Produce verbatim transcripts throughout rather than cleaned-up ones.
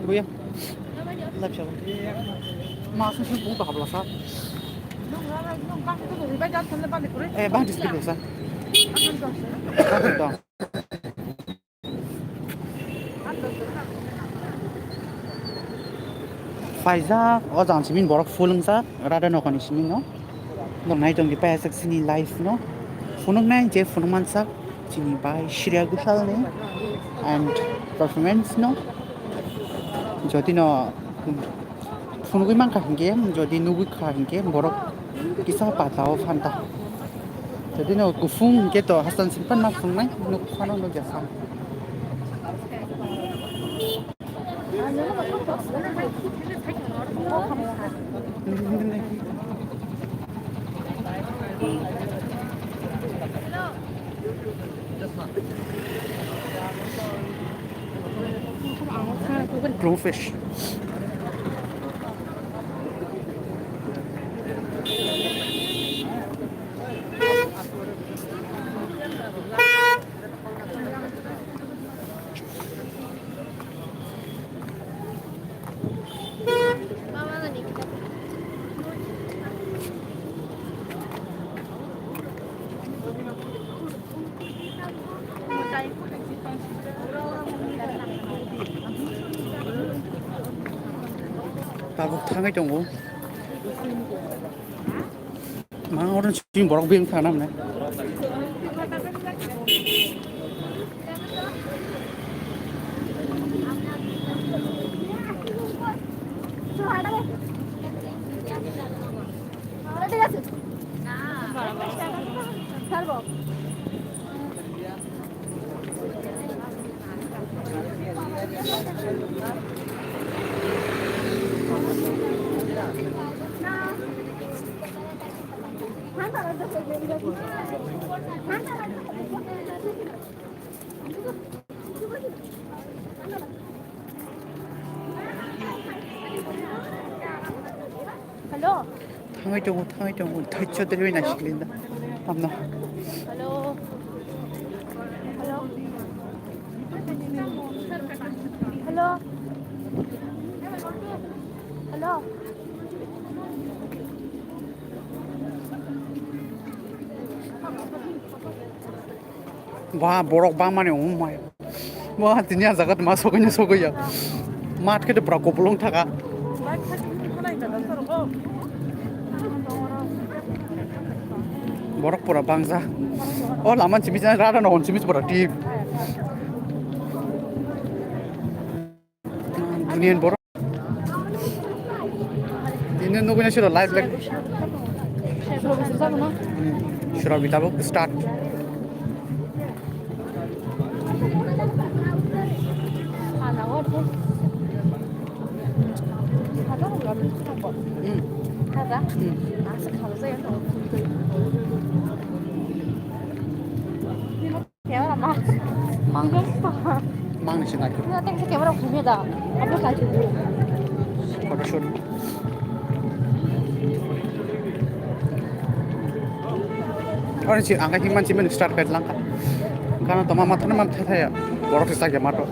Kuya. Live show. Ma, su, su, buka habla sa. Eh, bang display sa. Faizak, o jang simin borok full wngjak, rada nokani simin no. Norok nai tongdi paiyasak chini live no. Phunuknai je phunuk mansak chini bai Shreya Ghoshal ni and performance no. Jodi no phunugwi mankha hinkhe, jodi nugwi kha hinkhe borok kisa patao phanta. Jodi no kuphung hinkhe to hastan simpan ma phunuknai nuk phano nukya sa. Blowfish. Tabuk thangwi tongo. Ma, oro chini borok beng thangna hwnwi. Hello. Thangwi tongo, thangwi tongo, thaichwa diriwi naisik linda. Tamno. Hello. Hello. Hello. Hello. Ba, borok bangmani, oh my. Ba, tini a jaga ma sogwi ni sogwi ya. Mat khe de pura kopulung thaka. Borok pura bangja. O lama chimi jana rada no chimi pura tip. Union borok. Ini nugui na siro live lek. Siro bitabok start. Hmm. Camera ma. Mang. Mang ni sinai. Na tengse camera phumya da. Apa kaitu? Photo shoot. Oro si ang kaisa mansi men start kai langka. Kana toma mathana mam thaya. Borok si sakya mato.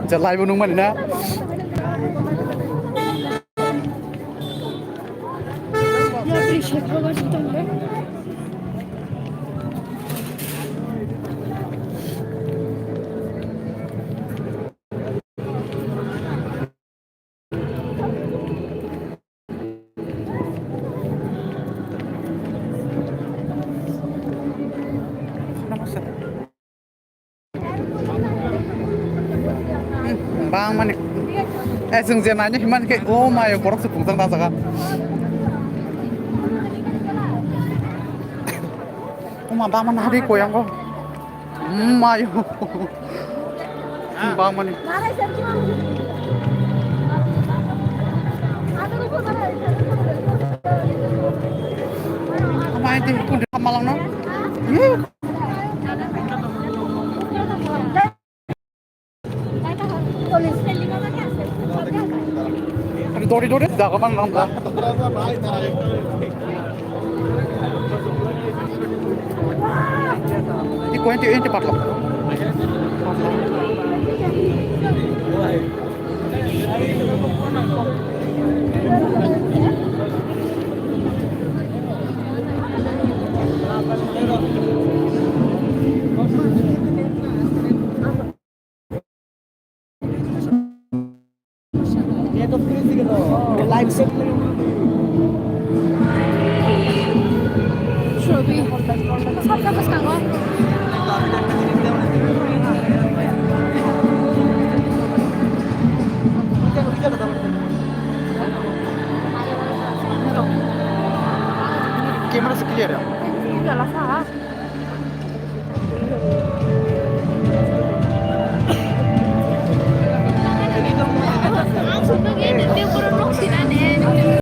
Je live nung mani na. Bang mani. Eh, chwng je naina himani khe, oh my, borok se pungjak na jaga. Oh ma, bang mani hari koyang ko. Oh my. Bang mani. Oh my, ti kun de malang no. Dori dori jaga man nang da. Iko ente ente patlo. Yala sa.